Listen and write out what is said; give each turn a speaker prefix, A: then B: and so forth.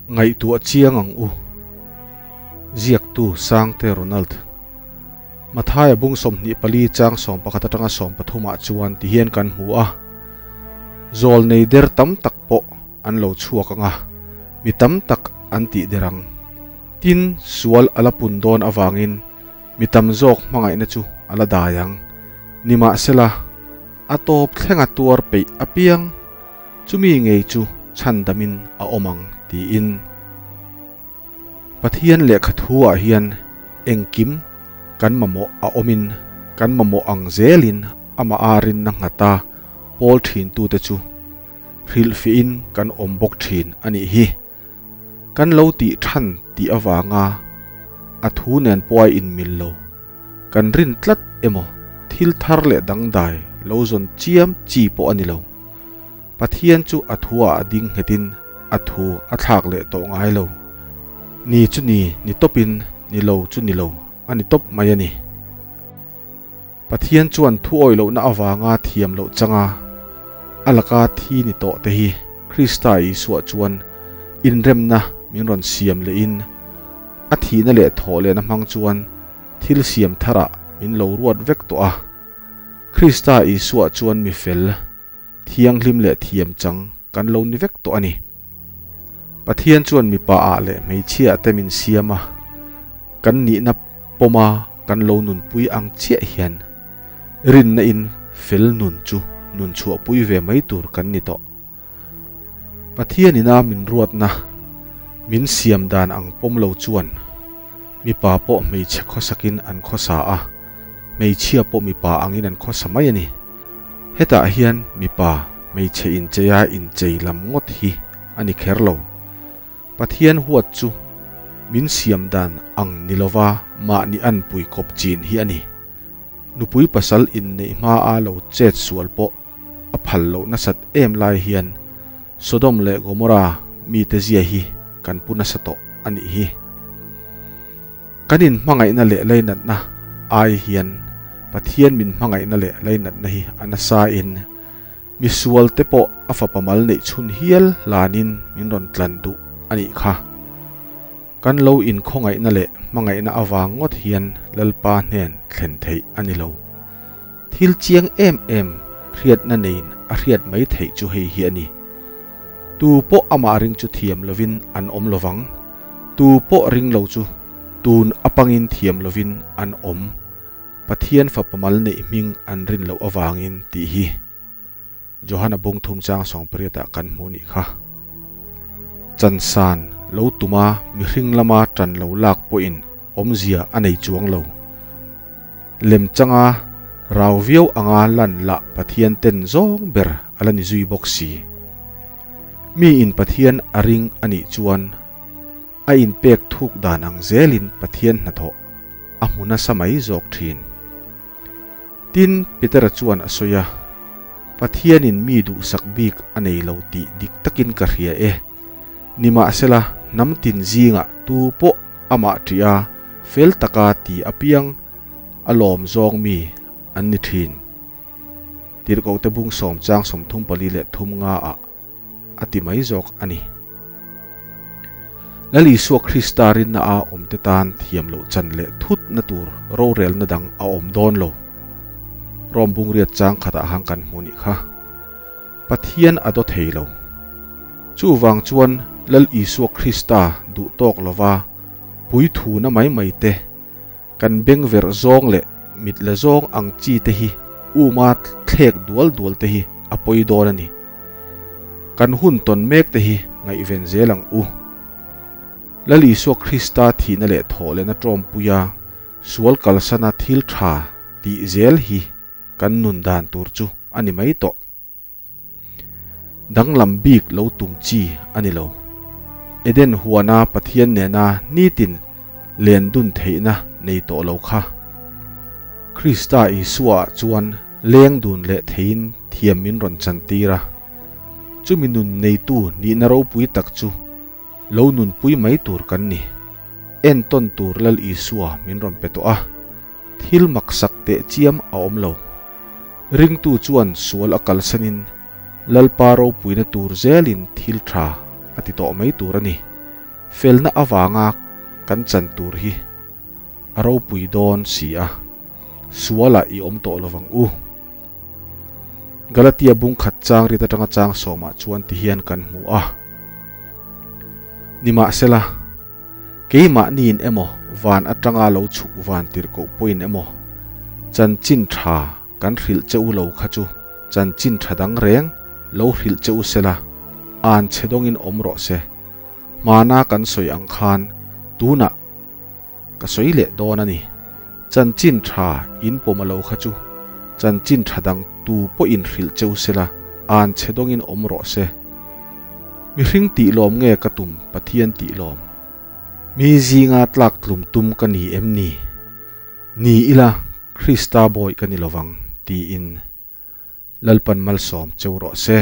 A: Ngaihtuah chiang ang u. Ziaktu Sangte Ronald. Mathaia bung 24 chang 11 atanga 13 ah chuan ti hian kan hmu a. Zawl nei der tam tak pawh an lo chhuak anga, mi tam tak an tih der ang. Tin, sual a la pun dawn avangin mi tam zawk hmangaihna chu a la dai ang. Nimahsela, a tawp thlenga tuar peih apiang chumi ngei chu chhandamin a awm ang tiin. Pathian lehkha thu ah hian engkim kan mamawh a awmin kan mamawh ang zelin amah a rinna nghata pawl thin tute chu hrilhfiahin kan awm bawk thin a nih hi. Kan lo tih than tih avanga a thu nen pawh a inmil lo. Kan rin tlat emaw thil thar leh dangdai lo zawn chiam chi pawh a ni lo. Pathian chu a thu ah a ding nghetin a thu a thlak leh tawh ngai lo. Ni chu ni, ni tawpin, ni lo chu ni lo, a ni tawp mai a ni. Pathian chuan thu awih lohna avanga thiam loh changa a laka thi ni tawh te hi Krista Isua chuan inremna min rawn siam lehin a thihna leh thawh lehna hmang chuan thil siam tharah min lo ruat vek tawh a. Krista Isua chuan mi fel, Thianghlim leh thiam chang kan lo ni vek tawh a ni. Pathian chuan mipa ah leh hmeichhia ah te min siam a, kan nihna pawma kan lo nunpui ang chiah hian rinna in fel nun chu nun chhuahpui ve mai tur kan ni tawh. Pathian ina min ruatna, min siam dan ang pawm lo chuan mipa pawh hmeichhe khawsakin an khawsa a, hmeichhia pawh mipa angin an khawsa mai a ni. Hetah hian mipa, hmeichhe incheia inchei lam ngawt hi a ni kher lo. Pathian huat chu min siam dan ang ni lova mahni anpui kawp chin hi a ni. Nupui pasal inneih hma a lo chet sual pawh a phal loh nasat em lai hian Sodom leh Gomorrah mite zia hi kan pu nasa tawh a nih hi. Kan inhmangaihna leh lainatna ai hian Pathian min hmangaihna leh lainatna hi a nasa in misual te pawh a fapa mal neih chhun hial hlanin min rawn tlan duh a nih kha. Kan lo inkhawngaihna leh hmangaihna avang ngawt hian Lalpa hnen thlen theih a ni lo. Thil chiang em em hriatna neiin a hriat mai theih chu hei hi a ni. Tu pawh amah ring chu thiam lovin an awm lovang, tu pawh ring lo chu tun apangin thiam lovin an awm, Pathian fapa mal neih hming an rin loh avangin tih hi Johana bung thum chang 18 ah kan hmu nih kha. Chansan lo tuma mihring lama tan lo lak pawhin awmzia a nei chuang lo. Lemchanga rau viau anga lan lah Pathian ten zawng ber a la ni zui bawk si. Mi in Pathian a ring a nih chuan a inpek thuk dan ang zelin Pathian hnathawh a hmu nasa mai zawk thin. Tin, Petera chuan a sawi a, Pathianin mi duhsak bik a nei lo tih dik takin ka hria e. Nimahsela, hnam tin zingah tu pawh amah ṭih a, fel taka ti apiang a lawm zawng mi an ni ṭhin. Tirhkohte bung sawm chang 34 nga ah a ti mai zawk a ni. Lal Isua Krista rinna a awmte tan thiam loh chan leh thutna tur rorelna dang a awm dawn lo. Rom bungriat chang khatah hang kan hmu nih kha. Pathian a daw thei lo. Chuvang chuan Lal Isua Krista duh tawk lova puithuna mai mai te, kan beng verh zawng leh mit la zawng ang chi te hi uma thlek dual dual te hi a pawi dawn a ni. Kan hun tawn mek te hi ngaihven zel ang u. Lal Isua Krista thihna leh thawhlehna tawmpuia sual kalsana thil tha tih zel hi kan nun dan tur chu a ni mai tawh. Danglam bik lo tum chi a ni lo. Eden huana Pathian nena nitin len dun theihna nei tawh lo kha. Krista Isua ah chuan leng dun leh theiin thiam min rawn chantir a. Chumi nun neitu nihna ropui tak chu lo nunpui mai tur kan ni. Entawn tur Lal Isua min rawn pe tawh a. Thil maksak teh chiam a awm lo. Ringtu chuan sual a kalsanin Lalpa ropuina tur zelin thil tha a ti tawh mai tur a ni. Felna avanga kan chan tur hi a ropui dawn si a, sualah i awm tawh lovang u. Galatia bung khat chang rit atanga chang sawmah chuan ti hian kan hmu a. Nimahsela, keimahniin emaw van atanga lo chhuk van tirhkoh pawhin emaw chanchin tha kan hrilh che u lo kha chu chanchin tha dang reng lo hrilh che u sela, an chhe dawngin awm rawh se. Hmana kan sawi ang khan tunah ka sawi leh dawn a ni. Chanchin tha in pawm a lo kha chu chanchin tha dang tu pawhin hrilh cheu sela, an chhe dawngin awm rawh se. Mihring tih lawm nge ka tum Pathian tih lawm? Mi zinga tlak tlum tum ka ni em ni? Ni ila Krista bawi ka ni lovang, tiin Lalpan malsawm cheu rawh se.